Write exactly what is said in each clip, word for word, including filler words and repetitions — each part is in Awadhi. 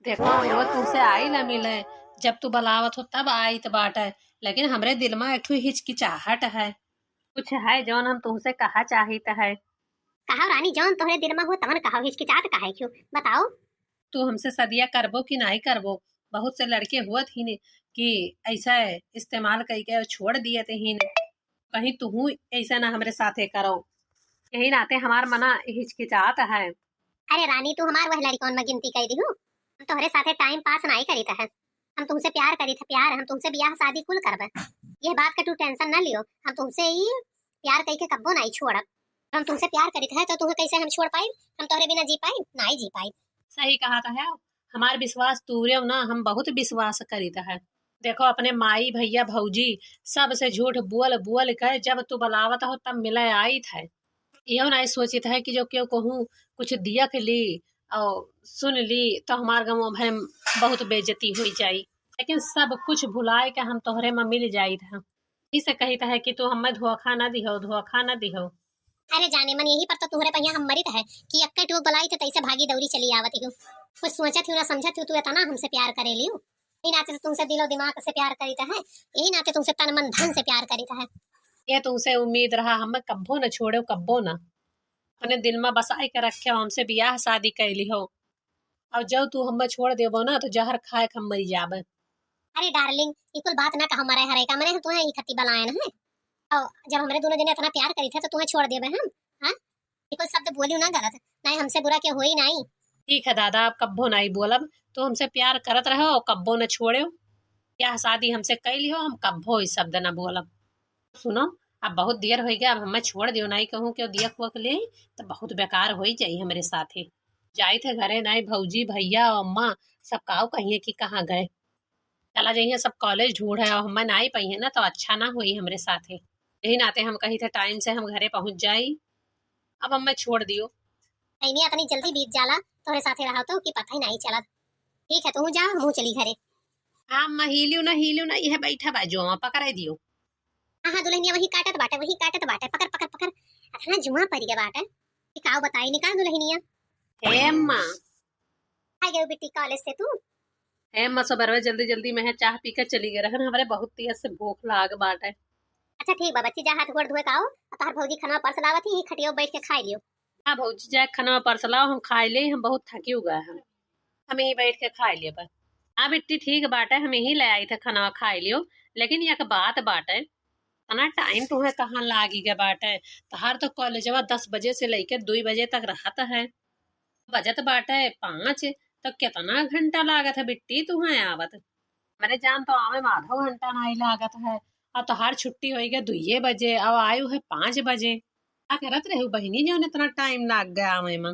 देखो, हम रोज तुमसे आई न मिले, जब तू बुलावत हो तब आइत बाटे, लेकिन हमरे दिल मा एक ठो हिचकिचाहट है। कुछ है जौन हम तुमसे कहा चाहित है। कहो रानी, जौन तोहरे दिल मा हो तवन कहो, हिचकिचात काहे क्यों, बताओ। तू हमसे सदिया करबो कि नाई करबो? बहुत से लड़के हुअत ही ने कि ऐसा इस्तेमाल कइके छोड़ दियत ही ने, कहीं तुहू ऐसा ना हमरे साथे करो। यही नाते हमार मना हिचकिचात है। अरे रानी, तू हमार वह लड़कौन मा गिनती कइ दिहू? हम तोहरे साथे time pass नाई करित है, हम तुमसे प्यार करित है, प्यार, हम तुमसे बियाह शादी कुल करबे। यह बात का तू tension ना लियो, हम तुमसे ही प्यार कइके कब्बो नाई छोड़ब। हम तुमसे प्यार करित है तो तुहे कैसे हम छोड़ पाई? हम तोहरे बिना जी पाई? नाई जी पाई। सही कहत है, हमार विश्वास तूरेव ना, हम बहुत विश्वास करित है। देखो, अपने माई, भैया, भौजी, सब से झूठ बोल बोल के जब तू बुलावत हो तब मिले आइत है। इहो नाई सोचित है कि जो केहू कहूँ कुछ दियख ली और सुन ली तो हमार गाँव भर में बहुत बेइज्जती होइ जाई। लेकिन सब कुछ भुलाए के हम तोहरे मा मिल जाइत है। इसे कहित है कि तू हमें धोखा ना दिहो, धोखा ना दिहो। अरे जाने मन, यही पर तो तुहरे पहिया हम मरित है कि अक्के टूक बुलाई थे तैसे भागी दौरी चली आवत हूँ। कुछ सोचत हूँ ना समझत हूँ, तू इतना हमसे प्यार करे लियो। यही नाते तो तुमसे दिलो दिमाग से प्यार करित है, यही नाते तुमसे तन मन धन से प्यार करित है। ये तुमसे उम्मीद रहा, हमें कब्बो न छोड़ो, कब्बो ना। अपने दिल मा बसाई के रखे हो, हमसे बियाह शादी कैली हो, और जब तू हमें छोड़ देबो ना तो जहर खाए के हम मरी जाबे। अरे darling, ई कुल बात ना कहो, मरे हरे का, मरे हम तुम्हें ही खत्ती बलायन है। और जब हमरे दोनों जने इतना प्यार करित है तो तुम्हें छोड़ देबे हम, हाँ? ई कुल शब्द बोलियो ना गलत, नाई हमसे बुरा के होई नाई। ठीक है दादा, अब कब्बो नाई बोलब, तू हमसे प्यार करत रहो और कब्बो न छोड़ो। ब्याह शादी हमसे कैली हो, हम कब्बो ई शब्द न बोलब। सुनो, अब बहुत देर होइ गया, अब हमें छोड़ दियो, नाई कहूँ क्यों दिया खुआ के ले तो बहुत बेकार होइ जाई हमरे साथे। जाइत है घरे, नाई भौजी, भैया और अम्मा सब काऊ कहिए कि कहाँ गए। चला जाइए सब college ढूंढे और हमें नाई पाइए ना तो अच्छा ना होई हमरे साथे। यही नाते हम कही थे time से हम घरे पहुँच जाई। अब हमें छोड़ दियो। नहीं, इतनी जल्दी बीत जाला, तोहरे साथे रहो तो कि पता ही नाई चलत। ठीक है, तू जा, हमहू चली घरे। हाँ अम्मा, हिलियो ना, हिलियो ना, यह बैठा बा जो, पकड़े दियो। हाँ, हाँ, दुल्हनिया वही काटत बाटे, वही काटत बाटे, पकड़, पकड़, पकड़। अतना जुआ पड़ गया बाटे। ये काऊ बताई निकाल दुल्हनिया। हे अम्मा। आ गयो बिट्टी college से तू? हे अम्मा, सबरवे जल्दी जल्दी में है, चाह पी के चली गए रहन, हमरे बहुत तेज से भूख लाग बाटे। अच्छा ठीक बा बच्ची, जा हाथ गोड़ धोए का आओ, और तोहर भौजी खाना परस लावत ही, यही खटिया बैठ के खाई लियो। हाँ भौजी, जाए खाना परस लाओ, हम खाई ले, हम बहुत थकी हुआ है, हम यही बैठ के खाई लेबे। हाँ बिट्टी, ठीक बाटे, हम यही ले आई थे खाना खाई लियो, लेकिन एक बात बाटे, इतना time तुम्हें कहाँ लागी गए बाटे? तोहार तो कॉलेजवा दस बजे से लेके दो बजे तक रहत है, बजत बाटे पाँच, तो कितना घंटा लागत है बिट्टी तुम्हें आवत? हमरे जान तो आवे में आधो घंटा नाई लागत है, और तोहार छुट्टी होई गए दुइये बजे, और आयु है पाँच बजे। का करत रहू बहिनी, जौन इतना time लाग गया आवे में?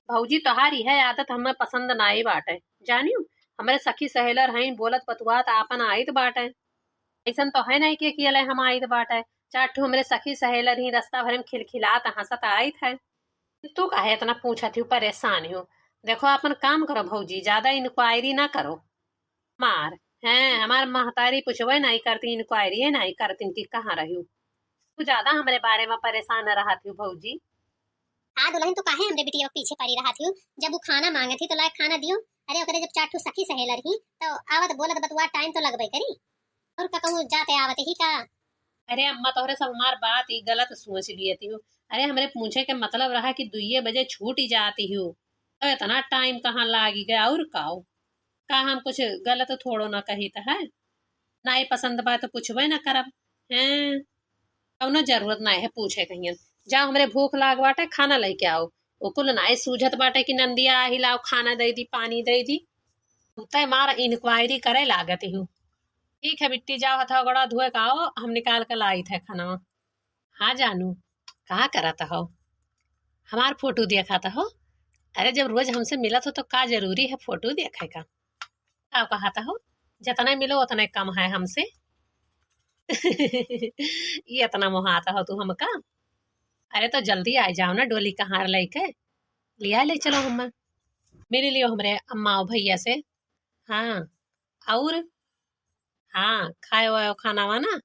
भौजी, तोहार यह आदत हमें पसंद नाई बाटे, जानियो, हमरे सखी सहेलर हईन, बोलत बतुआत आपन आइत बाटे। ऐसन तो है नहीं कि अकेले हम आइत बाटे, चार ठो हमरे सखी सहेलर ही रास्ता भर में खिलखिलात हंसत आइत है। तू काहे इतना पूछत ही, परेशान हो? देखो, अपन काम करो भौजी, ज्यादा inquiry ना करो। मार, हैं, हमार महतारी पूछबे नाई करती, inquiry नाई करती कि कहाँ रही। तू ज्यादा हमरे बारे में परेशान रहत ही भौजी। हाँ दुल्हन, तू काहे हमरे बिटिया के पीछे पड़ी रहत ही? जब वो खाना मांगे थी तो लाए खाना दियो। अरे ओकरे जब चार ठो सखी सहेलर ही तो आवत बोलत बतुआ time तो लगबे करी। और का कहूँ, जाते आवत ही का? अरे अम्मा, तोहरे सब हमार बात ही गलत सोच लिए थी। अरे हमरे पूछे के मतलब रहा कि दुइये बजे छूट ही जाती हो, तो इतना time कहाँ लागी गया? और का हो? का हम कुछ गलत थोड़ो ना कहित है? नाई पसंद बा तो पूछबे ना करब, हैं? कौनो जरूरत नाई है पूछे कहियन। जाओ, हमरे भूख लाग बाटे, खाना लेके आओ। ओकुल नाई सूझत बाटे कि नंदिया आही, लाओ खाना दे दी, पानी दे दी। तय मार inquiry करे लागत हूँ। ठीक है बिट्टी, जाओ हथवा गोड़ा धोए का आओ, हम निकाल के लाई थे खाना। हाँ जानू, का करत हो? हमार photo देखत हो? अरे जब रोज हमसे मिलत हो तो का जरूरी है photo देखे का? का कहत हो? जितने मिलो उतने कम है हमसे। ये इतना मोहात हो तू हमका? अरे तो जल्दी आ जाओ ना डोली कहार लेके, लिया ले चलो हम्मा, मिल लियो हमरे अम्मा और भैया से। हाँ, और हाँ, खाए वायो खाना वा ना,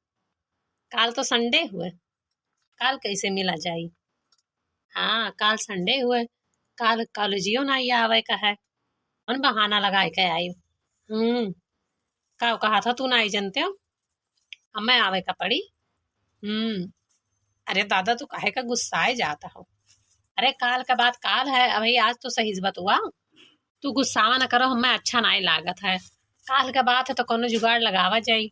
काल तो Sunday हुए, काल कैसे मिला जाई? हाँ, काल Sunday हुए, काल कॉलेजियो ना आवे का है। कौन बहाना लगाए के आई? हम्म, का कहा था तू ना आई जनते हो? अब मैं आवे का पड़ी। हम्म, अरे दादा, तू काहे का गुस्साए जाता हो? अरे, काल का बात काल है, अभी आज तो सही से बतुआ। तू गुस्सावा न करो, हमें अच्छा नाई लागत है। काल का बात है तो कोनो जुगाड़ लगावा जाई,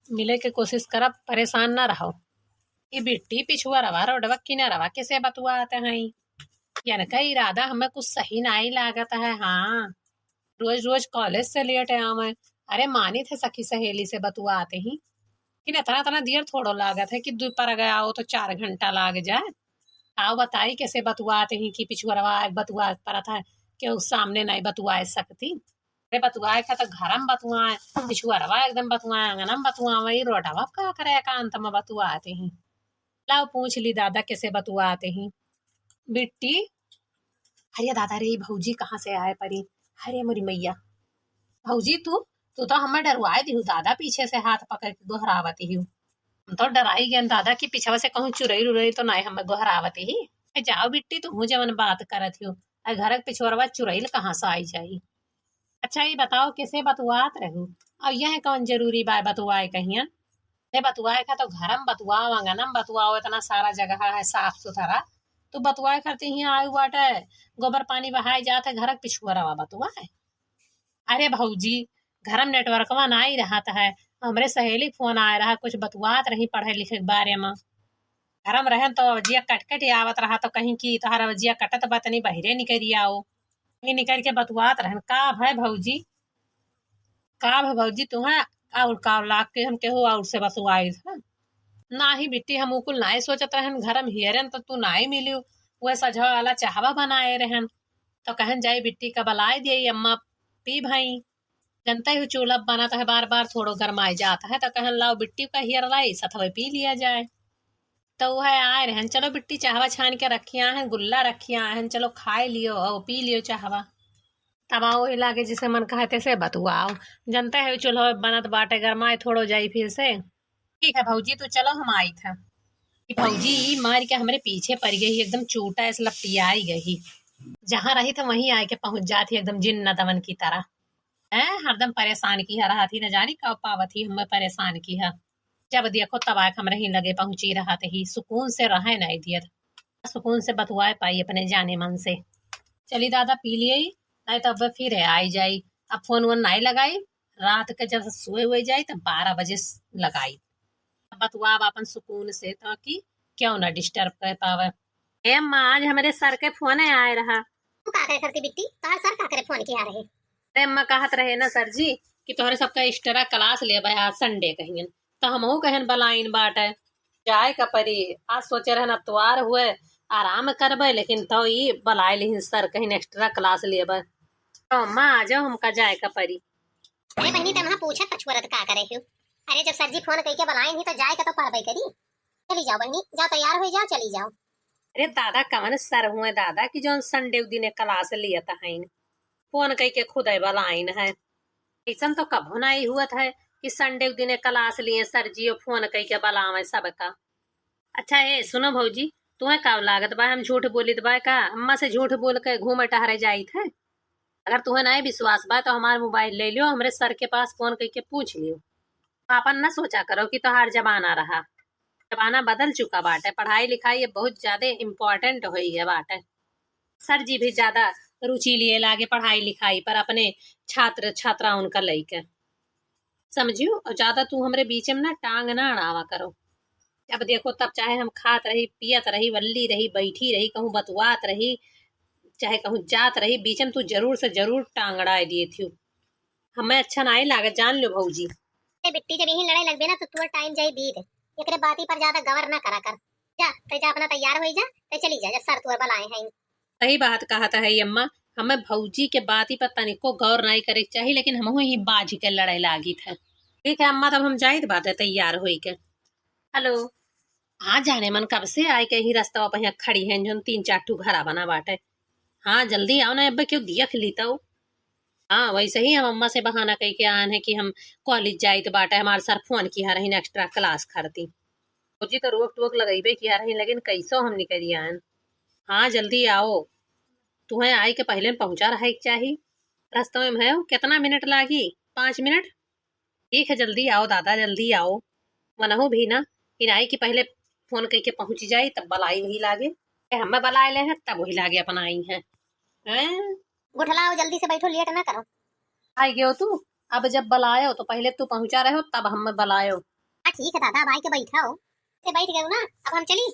मिले के कोशिश करब, परेशान ना रहो। ई बिट्टी पिछुआ रवा रोडवा किनारवा कैसे बतुआ आते हैं? यार का इरादा हमें कुछ सही नाई लागत है। हाँ, रोज रोज कॉलेज से लेट आवे। अरे मानित है सखी सहेली से बतुआ आते ही, लेकिन इतना इतना देर थोड़ो लागत है कि दोपहर गया हो तो चार घंटा लाग जाए। आओ बताई कैसे बतुआ आते ही कि पिछुअरवा बतुआ परत है, केहू सामने नहीं बतुआ सकती। अरे बतुआए का तो घर में बतुआए, पिछुअरवा एकदम बतुआए, अंगना में बतुआए, वही रोडवा का करे एकांत में बतुआ आते ही। लाओ पूछ ली दादा कैसे बतुआ आते ही। बिट्टी, अरे दादा रे, ई भौजी कहाँ से आए परी? अरे मोरी मैया, भौजी तू, तू तो हमें डरवाए दिहु दादा, पीछे से हाथ पकड़ के गोहरावत हिउ। हम तो डराई गए दादा कि पीछवा से कहूँ चुरैल उरैल तो नाई हमें गोहरावत ही। ए, जाओ बिट्टी, तू हूँ जवन बात करत हिउ, ए घर के पिछुअरवा चुरैल कहाँ से आई जाई? अच्छा, ई बताओ, कैसे बतुआत रहू? और यह कौन जरूरी बा बतुआए कहियन? अरे, बतुआए का तो घर में बतुआओ, आंगन में बतुआओ, इतना सारा जगह है साफ सुथरा। तू बतुआए खातिर हियाँ आयु बाटे, गोबर पानी बहाए जात है, घर के पिछुअरवा बतुआए। अरे भौजी, घर में नेटवर्कवा नाई रहत है, हमरे सहेली के फोन आए रहा, कुछ बतुआत रही पढ़े लिखे के बारे में। घर में रहन तो आवाजिया कट कट आवत रहा, तो कहीं कि तोहार आवाजिया कटत बा, तनी बहिरे निकरी आओ। ये निकल के बतुआत रहन, "का भय भौजी, का भय भौजी, तुहें और का लाग के हम केहू और से बतुआई है?" नाही बिट्टी, हम उ कुल नाई सोचत रहन, घर में हियरन तो तू नाई मिलियो, वह सझवा वाला चाहवा बनाए रहन, तो कहन जाई बिट्टी का बलाए दिए अम्मा पी भाई, जनते ही चूल्हा बनत है, बार बार थोड़ो गरमाए जात है, तो कहन लाओ बिट्टी का हियर लाई, सथवे पी लिया जाए। तो वह आए रहन, "चलो बिट्टी, चाहवा छान के रखिया है, गुल्ला रखिया है, चलो खाए लियो और पी लियो चाहवा।" तब आओ वही लागे जिसे मन कहे तैसे बतुआओ, जनते है चूल्हा बनत बाटे, गरमाए थोड़ो जाई फिर से। "ठीक है भौजी, तू चलो, हम आई था।" कि भौजी ई मार के हमरे पीछे पड़ गई, एकदम चूटा ऐसे लपटियाई गई, जहाँ रही था वहीं आए के पहुँच जात ही एकदम जिन्न दमन की तरह। हैं, हरदम परेशान किहा रहत ही, न जानी कब पावत ही हमें परेशान किहा। जब देखो तब आके हमरे ही लगे पहुँची रहत ही, सुकून से रहे नहीं दियत। सुकून से बतुआए पाई अपने जाने मन से। चली दादा पी लिए, नहीं तो अब फिर आई जाई। अब फोन वोन नहीं लगाई, रात के जब सोए हुए जाई तब बारह बजे स-, लगाई। अब बतुआब अपन सुकून से, ताकि क्यों ना डिस्टर्ब कर पावे। ए अम्मा, आज हमरे सर के फोन आए रहा। तू का करे करती बिट्टी? तोहर सर का करे फोन किया रहे? अरे अम्मा, कहत रहे ना सर जी कि तोहरे सबका एक्स्ट्रा क्लास लेबे आज संडे कहियन, तो हमहू कहन बलाइन बाटे, जाए का परी। आज सोचे रहन अतवार हुए, आराम करबे, लेकिन तो ई बलाए लिहिन सर कहिन एक्स्ट्रा क्लास लेबे। तो अम्मा आ जाओ, हमका जाए का परी। अरे बहनी, तनहा पूछत पछुअरत का करे हो? अरे जब सर जी फोन कइके बलाइन ही तो जाए का तो पड़बे करी। चली जाओ बहनी, जाओ तैयार हो जाओ, चली जाओ। अरे दादा, कवन सर हुए दादा कि जौन संडे उ दिने क्लास लियत हईन, फोन कइके खुदे बलाइन है। ऐसन तो कभो नाई हुअत है कि संडे उ दिने क्लास लिए सर जी फोन कइके बलावे सबका। अच्छा ए सुनो भौजी, तुम्हें का लागत बा हम झूठ बोलित बा का? अम्मा से झूठ बोल के घूमे टहरे जाइत है? अगर तुम्हें नहीं विश्वास बा तो हमार मोबाइल ले लियो, हमरे सर के पास फोन कइके पूछ लियो। आपन न सोचा करो कि तोहार जमाना रहा, जमाना बदल चुका बाटे। पढ़ाई लिखाई अब बहुत ज्यादा इम्पोर्टेंट होई गया बाटे। सर जी भी ज्यादा रुचि लिए लागे पढ़ाई लिखाई पर अपने छात्र छात्राओं का लइके, समझियो। और ज्यादा तू हमरे बीच में ना टांग ना अड़ावा करो। जब देखो तब चाहे हम खात रही, पियत रही, वल्ली रही, बैठी रही, कहूँ बतुआत रही, चाहे कहूँ जात रही, बीच में तू जरूर से जरूर टांग अड़ाए दिए थियो। हमें अच्छा नाई लागत, जान लो भौजी। ए बिट्टी, जब यही लड़ाई लगबे ना तो तोर टाइम जाई बीत। एकरे बाती पर ज्यादा गौर ना करा कर। जा, ते जा अपना तैयार होई जा, ते चली जा, जा सर तोर बलाए हैं। सही बात कहत है अम्मा, हमें भौजी के बाती पर तनिको गौर नाई करे के चाही, लेकिन हमहू ही बाझ के लड़ाई लागित है। ठीक है अम्मा, तब हम जाइत बाटे तैयार होई के। हेलो। हाँ जाने मन कब से आए के ही रास्ता पर यहाँ खड़ी हैं, जोन तीन चार ठू घरा बना बाटे। हाँ जल्दी आओ ना, अब क्यों दियख ली तो। हाँ वैसे ही हम अम्मा से बहाना कइके आन है कि हम कॉलेज जाइत बाटे, हमार सर फोन किहा रही एक्स्ट्रा क्लास खरती। भौजी तो रोक टोक लगइबे किहा रही, लेकिन कैसो हम निकरी आन। हाँ जल्दी आओ, तुम्हें आए के पहले पहुँचा रहे के चाही। रस्तवे में है, कितना मिनट लागी? पाँच मिनट? ठीक है, जल्दी आओ दादा, जल्दी आओ। मनहू भी ना, इनाई कि पहिले फोन कइके पहुँचि जाई, तब बलाई वही लागे। ए, हम्मे बलाए ले हैं, तब वही लागे अपन आई हैं। हैं? गुठलाओ, जल्दी से बैठो, लेट ना करो। आइ गयो तू, अब जब बलायो तो पहिले तू पहुँचा रहो, तब हम्मे बलायो। हाँ, ठीक है दादा, अब आइके बैठाओ। से बैठ गयो ना, अब हम चली?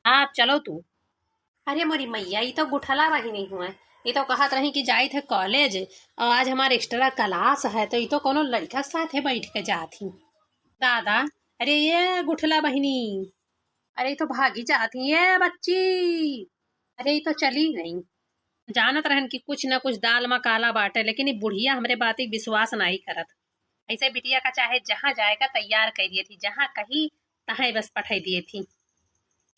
हाँ, अब चलो तू। अरे मोरी मैया, ई तो गुठला बहिनी हुए। ई तो कहत रही कि जाइत है कॉलेज और आज हमार एक्स्ट्रा क्लास है, तो ई तो कोनो लड़का के साथे बैठ के जात ही। दादा, अरे ये गुठला बहिनी, अरे ई तो भागी जात ही, ये बच्ची, अरे ई तो चली गई। जानत रहन कि कुछ न कुछ दाल में काला बाटे, लेकिन ई बुढ़िया हमरे बात के विश्वास नाहीं करत। ऐसे बिटिया का चाहे जहाँ जाए का तैयार कर दिए थी, जहाँ कही तहाँ बस पठाई दिए थी।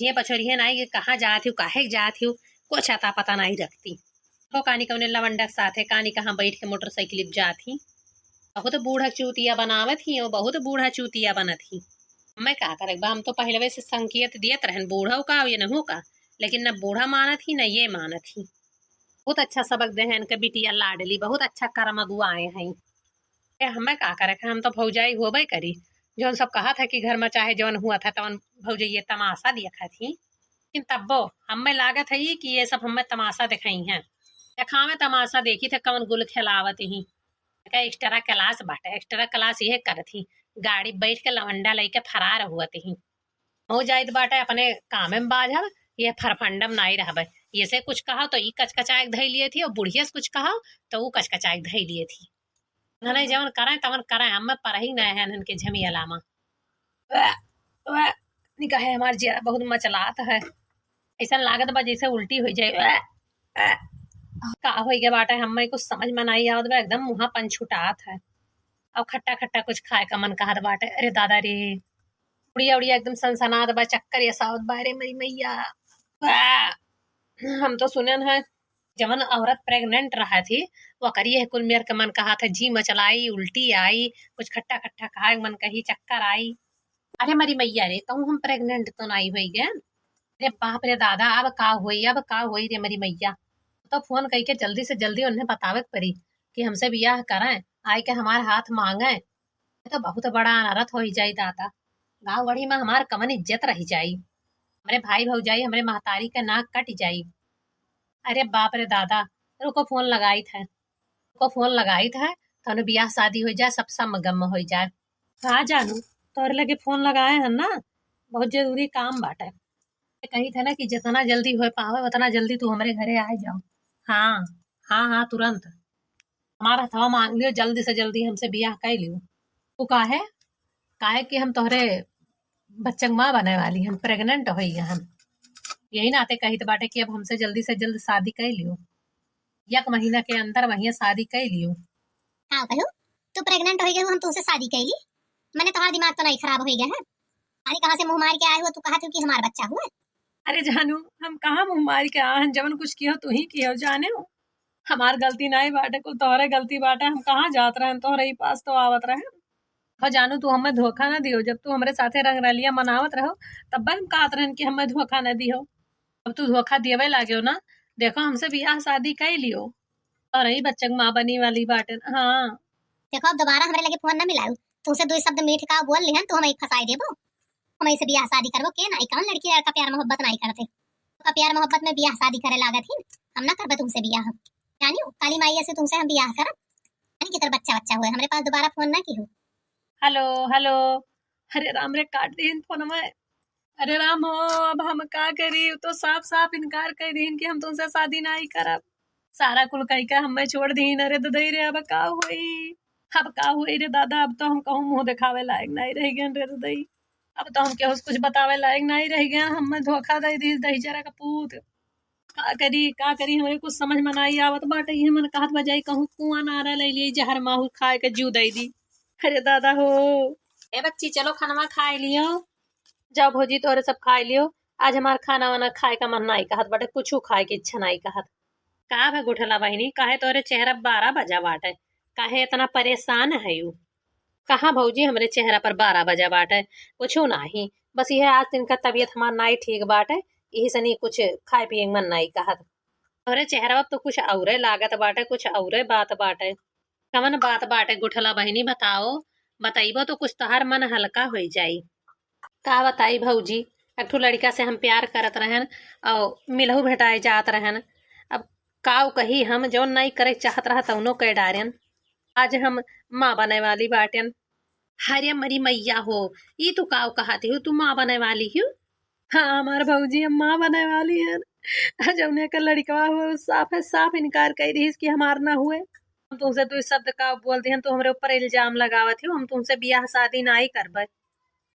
ये पछोरिया नाहीं कि कहाँ जात ही, काहे जात ही, कुछ अता पता नाहीं रखती। हो कानी कौने लवंडा के साथ है, कानी कहाँ बैठ के मोटरसाइकिल पे जात ही। बहुत बूढ़ा चूतिया बनावत ही, वो बहुत बूढ़ा चूतिया बनत ही। मैं का करे बा, हम तो पहले से संकेत दियत रहन, बूढ़ा का ये नहू का, लेकिन न बूढ़ा मानत ही, न ये मानत ही। बहुत अच्छा सबक दे हैं इनके बिटिया लाडली, बहुत अच्छा कर्म अगुआए हैं। ए, हमें का करे, हम तो भौजाई होबे करी, जौन सब कहत है कि घर में चाहे जौन हुआ था, तौन भौजाई ये तमाशा देखत ही। लेकिन तब्बो हमें लागत है कि ये सब हमें तमाशा दिखाई हैं, देखावे तमाशा देखी थे, कौन गुल खेलावत ही। का एक्स्ट्रा क्लास बाटे, एक्स्ट्रा क्लास ये करत ही, गाड़ी बैठ के लवंडा लेके फरार हुअत ही। हो जाइत बाटे अपने कामे में बाझल, ये फरफंडम नाई रहबे। ये से कुछ कहो तो ई कचकचाए के धई लिए थी, और बुढ़िया से कुछ कहो तो ऊ कचकचाए के धई लिए थी। नहीं, जवन करें तवन करें, हम में परही नहीं है इनके झमेला में। वह, वह, निकाहे हमार जेरा बहुत मचलात है, ऐसा लागत बा जैसे उल्टी हो जाए। वह, वह। का हो गया बाटे, हमें कुछ समझ में नहीं आवत बा, एकदम मुँहा पन छुटात है। अब खट्टा खट्टा कुछ खाए का मन कहत बाटे। अरे दादा रे, उड़िया उड़िया एकदम सनसनात बा, चक्कर ये सावत बा। अरे मेरी मैया, आ, हम तो सुनन है जवन औरत प्रेग्नेंट रहा थी, वो करिए कुल मेर के मन कहा था, जी मचलाई, उल्टी आई, कुछ खट्टा खट्टा खाए के मन कही, चक्कर आई। अरे मरी मैया रे, कहूँ हम प्रेग्नेंट तो नहीं हुई गए? अरे बाप रे दादा, अब का होई, अब का होई रे मरी मैया। तो फोन कइके जल्दी से जल्दी उन्हें बतावे के पड़ी कि हमसे बियाह करें, आए के हमार हाथ मांगे। ये तो बहुत बड़ा अनर्थ हो जाई दादा, गाँव गढ़ी में हमार कवन इज्जत रह जाई, हमरे भाई भौजाई, हमरे महतारी के नाक कट जाई। अरे बाप रे दादा, रुको फोन लगाई थे, रुको फोन लगाई थे, तनु बियाह शादी हो जाए, सब सम गम हो जाए। का जानू, तोरे लगे फोन लगाए हैं ना, बहुत जरूरी काम बाटे। कही थे ना कि जितना जल्दी हो पावे उतना जल्दी तू हमरे घरे आ जाओ। हाँ, हाँ, हाँ, तुरंत। हमारा हथवा मांग लियो, जल्दी से जल्दी हमसे बियाह कर लियो। तू काहे? काहे कि हम तोहरे बच्चन माँ बने वाली, हम प्रेग्नेंट हो गए हम। यही नाते कहित बाटे कि अब हमसे जल्दी से जल्द शादी कर लियो, एक महीना के अंदर वहीं शादी कर लियो। हाँ कहू, तू प्रेग्नेंट हो गई, हम तुमसे शादी कर ली। मैंने तुम्हारा दिमाग तो नहीं खराब हो गया है? अरे कहाँ से मुंह मार के आए हो, तू कहा थी कि हमारा बच्चा हुआ? अरे जानू, हम कहाँ मुंह मार के आए हैं, जवन कुछ कियो तू ही कियो जाने हो। हमार गलती नहीं बाटे, कुल तोहरे गलती बाटे। हम कहाँ जात रहन, तोहरे ही पास तो आवत रहन। हो जानू, तू हमें धोखा ना दियो। जब तू हमरे साथे रंगरलिया मनावत रहो, तब हम कहत रहन कि हमें धोखा ना दियो। अब तू धोखा देवे लाग्यो ना, देखो हमसे बियाह शादी कर लियो। और यही बच्चा के माँ बनी वाली बाटे। हाँ। देखो, अब दोबारा हमरे लगे फोन ना मिलाऊ। तुमसे दो शब्द मीठ का बोल लिहन, तू हमें फंसाई देबो। हम ऐसे बियाह शादी करबो के नाई? कौन लड़की लड़का प्यार मोहब्बत नाई करते? का प्यार मोहब्बत में बियाह शादी करे लागत ही? हम ना करबे तुमसे बियाह। जानियो, काली माई से तुमसे हम बियाह करब। यानी कि तोर बच्चा बच्चा हुए, हमरे पास दोबारा फोन ना की हो। हेलो, हेलो। अरे राम रे, काट दीन फोन में। अरे राम हो, अब हम का करी? उ तो साफ साफ इनकार कर दीन कि हम तुमसे शादी ना ही करब। सारा कुल कह के हमें छोड़ दीन। अरे ददई रे, अब का होई? अब का होई रे दादा? अब तो हम कहूँ मुंह दिखावे लायक नहीं रह गए रे ददई। अब तो हम केहू से कुछ बतावे लायक नहीं रह गए। हमें धोखा दे दी दही जरा का पूत। का करी, का करी, हमरे कुछ समझ में नहीं आवत बाटे। ये मन कहत बा जाई कहूँ कुआं नारा ले लिए, जहर माहू खाए के जीव दे दी। अरे दादा हो। ए बच्ची, चलो खानवा खाए लियो। जाओ भौजी, तोरे सब खाए लियो। आज हमार खाना वाना खाए का मन नहीं कहत बाटे, कुछ खाए के इच्छा नहीं कहत। का भे गुठला बहिनी, काहे तोरे चेहरा बारह बजा बाटे? काहे इतना परेशान है यू? कहाँ भौजी, हमरे चेहरा पर बारह बजा बाटे? कुछ नहीं, बस यह आज तिनका तबीयत हमार नहीं ठीक बाटे, यही से नहीं कुछ खाए पिए के मन नहीं कहत। तोहरे चेहरवा तो कुछ औरे लागत बाटे, कुछ औरे बात बाटे। कवन बात बाटे गुठला बहिनी, बताओ, बतइबो तो कुछ तोहार मन हल्का होइ जाई। का बताई भौजी, एक ठो लड़िका से हम प्यार करत रहन और मिलहु भेटाए जात रहन। अब काउ कही हम, जौन नाई करे चाहत रहा तौनो कह डारेन। आज हम माँ बने वाली बाटेन। हरे मरी मैया हो, ई तू काउ कहत हो, तू माँ बने वाली हो? हाँ, हमार भौजी, हम माँ बने वाली हन। आ जौने का लड़िकवा हो, साफ है, साफ इनकार कइ दिहिस कि हमार ना हुए। हम तुमसे दुई शब्द का बोल दिहन, तू हमरे ऊपर इल्जाम लगावत हो, हम तुमसे बियाह शादी नाई करबे।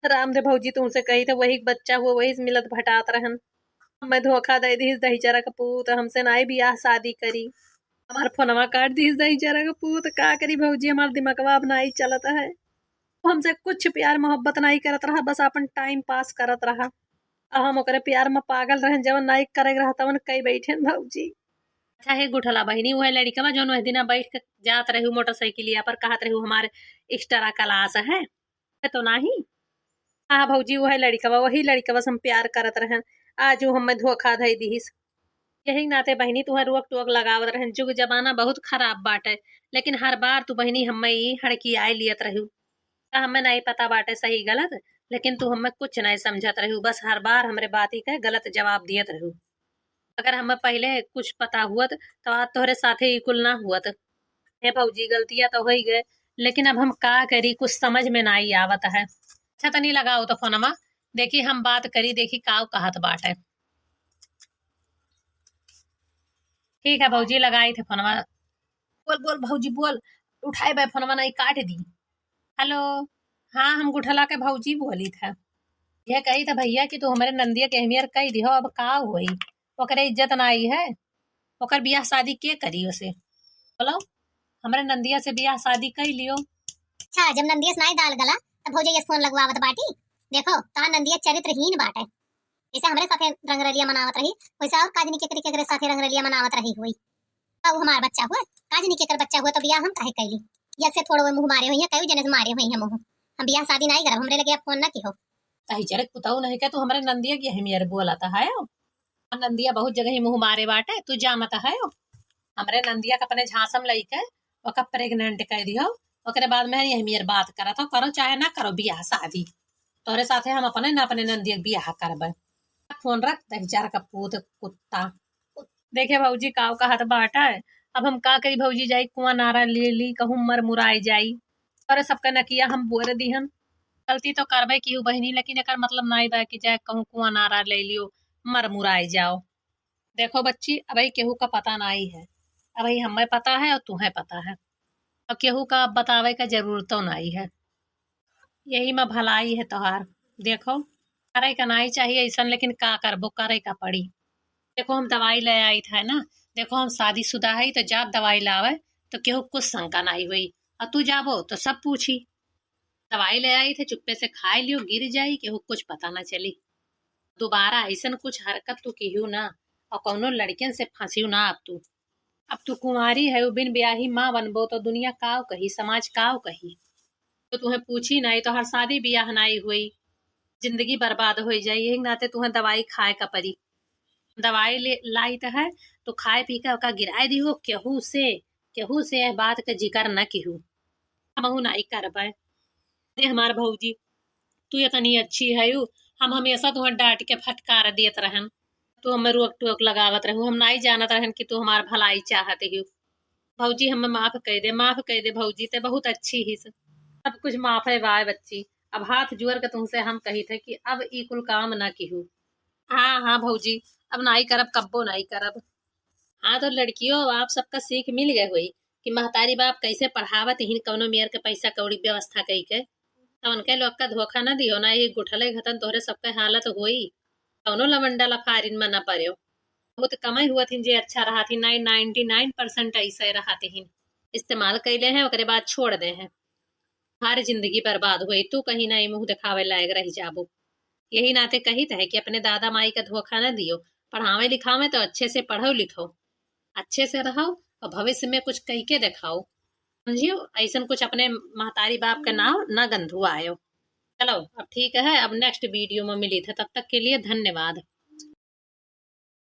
राम दे भौजी, तुमसे कही तो वही बच्चा हुआ, वही से मिलत भटात रहन। हमें धोखा दे दिहिस दहिजरा का पूत, हमसे नाई बियाह शादी करी। हमार फोनवा काट दिहिस दहिजरा का पूत, का करी भौजी, हमार दिमागवा अब नाई चलत है। हमसे कुछ प्यार मोहब्बत नाई करत रहा, बस अपन टाइम पास करत रहा। अब हम ओकरे प्यार में पागल रहन, जवन नाई करे रहा तवन कई बैठेन भौजी। अच्छा हे गुठला बहिनी, उहे लड़िकवा जौन वह दिना बैठ के जात रहू मोटरसाइकिलिया पर, कहत रहू हमार एक्स्ट्रा क्लास है, है तो नाही? हाँ भौजी, उहे लड़िकवा, वही लड़िकवा से हम प्यार करत रहन, आज वो हमें धोखा धई दिहिस। यही नाते बहिनी तुहें रोक टोक लगावत रहन। जुग जमाना बहुत खराब बाटे, लेकिन हर बार तू बहिनी हमें ई हड़कियाए लियत रहू। का हमें नाई पता बाटे सही गलत, लेकिन तू हमें कुछ नाई समझत रहू, बस हर बार हमरे बाती के गलत जवाब दियत रहू। अगर हमें पहिले कुछ पता हुअत तो आज तोहरे साथे ई कुल ना हुअत। हे भौजी, गलतिया तो होई गए, लेकिन अब हम का करी, कुछ समझ में नाई आवत है। अच्छा तनी लगाओ तो फोनमा, देखी हम बात करी, देखी काउ कहत बाटे। ठीक है भौजी, लगाई थे फोनवा। बोल बोल भौजी बोल, उठाए बे फोनवा, नहीं काट दी। हेलो, हाँ हम गुठला के भौजी बोली था। यह कही था भैया कि तू हमारे नंदिया के अहमियर कही दिहो, अब का होई, ओकरे इज्जत ना आई है, ओकर बियाह शादी के करी ओसे? बोलो, हमरे नंदिया से बियाह शादी कई लियो। अच्छा, जब नंदिया से नाई दाल गला, तब भौजी ये फोन लगवावत बाटी। देखो, तोहार नंदिया चरित्रहीन बाटे। जैसे हमरे साथे रंगरलिया मनावत रही, वैसे और काजनी केकरे केकरे साथे रंगरलिया मनावत रही हुई। अब हमार बच्चा हुआ, काजनी केकर बच्चा हुआ, तो बियाह हम काहे कैली? जब से थोड़ो मुँह मारे हुई है, कई जने से मारे हुई है मुँह। हम बियाह शादी नाई करब, हमरे लगे अब फोन ना किहो। तही चरक पुताऊ नहीं के तू हमरे नंदिया की अहमियर बोला था है। नंदिया बहुत जगह ही मुँह मारे बाटे, तू जानत है। हमरे नंदिया के अपने झांसा में लइके ओका प्रेग्नेंट कर दियो, ओकरे बाद में यही मेर बात करत हो, करो चाहे ना करो बियाह शादी, तोरे साथे हम अपने ना अपने नंदिया के बियाह करबे। फोन रख, दहिजर का पूत कुत्ता। देखे भौजी काव कहत बाटे, अब हम का करी भौजी, जाई कुआं नारा ले ली, कहूँ मर मुराई जाई। अरे सबका नकिया हम बोर दिहन, गलती तो करबे की हूँ बहिनी, लेकिन एकर मतलब नाई बा कि जाए कहूँ कुआं नारा ले लियो, मर मुराई जाओ। देखो बच्ची, अबही केहू का पता नाई है, अबही हमें पता है और तुहें पता है, और केहू का बतावे का जरूरतो नाई है। यही में भलाई है तोहार। देखो, करे का नाई चाहिए ऐसन, लेकिन का करबो, करे का पड़ी। देखो, हम दवाई ले आई था ना, देखो, हम शादीशुदा है तो जाब दवाई लावे तो केहू कुछ शंका नाई हुई, और तू जाबो तो सब पूछी। दवाई ले आई थे, चुप्पे से खाए लियो, गिर जाई, केहू कुछ पता ना चली। दोबारा ऐसन कुछ हरकत तू किहू ना, और कौनो लड़कियन से फंसियो ना अब तू। अब तू कुंवारी है, बिन ब्याही माँ बनबो तो दुनिया काव कही, समाज काव कही। तो तुहें पूछी नाई, तोहर शादी बियाह नाई हुई, जिंदगी बर्बाद हो जाई, यही नाते तुहें दवाई खाए का परी। दवाई ले लाइत है तो खाए पी के ओका गिराए दिहो, केहू से, केहू से यह बात का जिक्र न किहू। हमहू नाई करबे। अरे हमार भौजी, तू इतनी अच्छी है, हम हमेशा तुहें डांट के फटकार देत रहन, तू हमें रोक टोक लगावत रहू, हम नाई जानत रहन कि तू हमार भलाई चाहत ही। भौजी हमें माफ कर दे, माफ कर दे भौजी, ते बहुत अच्छी ही। सब कुछ माफ है बाय बच्ची। अब हाथ जोड़ के तुमसे हम कही थे कि अब ई कुल काम ना किहू। हाँ हाँ भौजी, अब नाई करब, कब्बो नाई करब। हाँ तो लड़कियों, अब आप सबका सीख मिल गए हुई कि महतारी बाप कैसे पढ़ावत हिन, कौनो मेयर के पैसा कौड़ी व्यवस्था कई के। तो उनके लोग का धोखा ना दियो, ना ये गुठले घतन तोहरे सबके हालत होई, कौनो लवंडा लफारिन में ना पड़ो। बहुत कमाई हुआ थिन जे अच्छा रहा थिन, नाइन, नाइंटी नाइन परसेंट ऐसे रहा थिन। इस्तेमाल कैले हैं, ओकरे बाद छोड़ दे हैं। हर जिंदगी बर्बाद होई, तू कहीं ना मुंह दिखावे लायक रह जाबो। यही नाते कहित है कि अपने दादा माई का धोखा न दियो, पढ़ावे लिखावे तो अच्छे से पढ़ो लिखो, अच्छे से रहो और भविष्य में कुछ कई के दिखाओ, समझियो। ऐसन कुछ अपने महतारी बाप का नाव ना गंधुआयो। चलो अब ठीक है, अब नेक्स्ट वीडियो में मिली थे, तब तक के लिए धन्यवाद।